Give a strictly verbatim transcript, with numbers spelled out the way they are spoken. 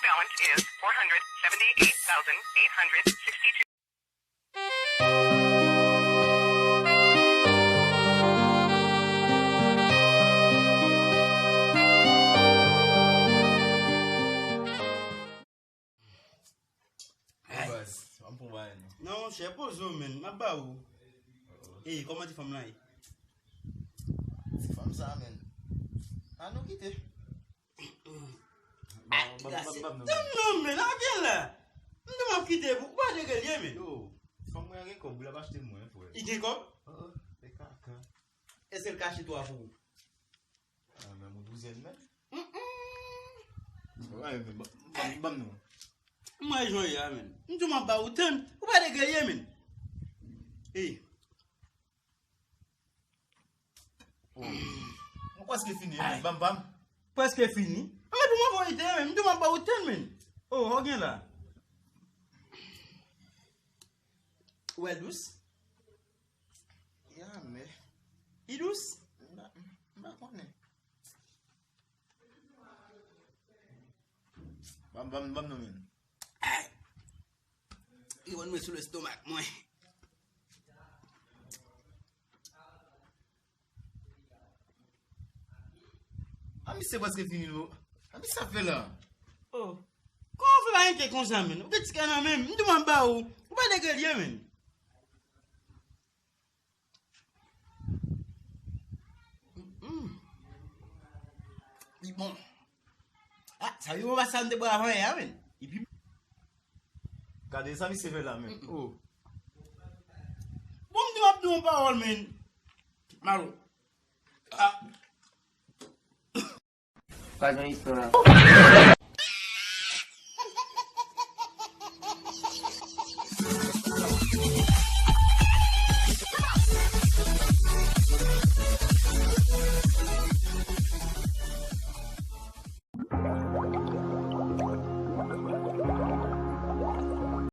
Balance is four hundred seventy-eight thousand eight hundred sixty-two. Baz, an pou bay nou. Non, monchè, poze w, menn. M ap ba ou. Ey, kòman ti fanm lan ye? Ti fanm sa, menn. An nou kite. Ay, gase. Non, non, menn, a gen la. M di m ap kite pou ou pa de gèl ye, menn. Yo, fanm mwen gen kòb, wi, l ap achte mwen, frè. Li gen kòb? Oh, se kaka. Èske l ka achte twa pou ou? Ah, men mwen douzèn menm. Ban m non. Mwen jwenn ya, menn. M di w m ap ba ou tann. Ou pa de gèl ye, menn. Ey. Mwen prèske fini, menn. Ban m, ban m. Prèske fini? An, pou mwen voye te, menn. M di w m ap ba ou tann, menn. Oh, ou gen la. Ou wè dous? Ya, men. Li dous? M pa, m pa konnen. Ban m, ban m, ban m non, menn. Ay! Li wè mwen sou lestomak mwen. A, misye prèske fini, lo. A, misye ap fè la. Oh. Kòman w fè pa renke konsa, menn? Ou gen ti kè nan men m. M di w m ap ba ou. Ou pa de gèl ye, menn. Mm. Li bon. Ah, sa yo pa sa m te bwè avan yè a, menn. Li pi bon. Gade sa misye fè la, menn. Oh. Bon, m di m ap di yon pawòl, menn. Malo. Ah. Pa gen istwa.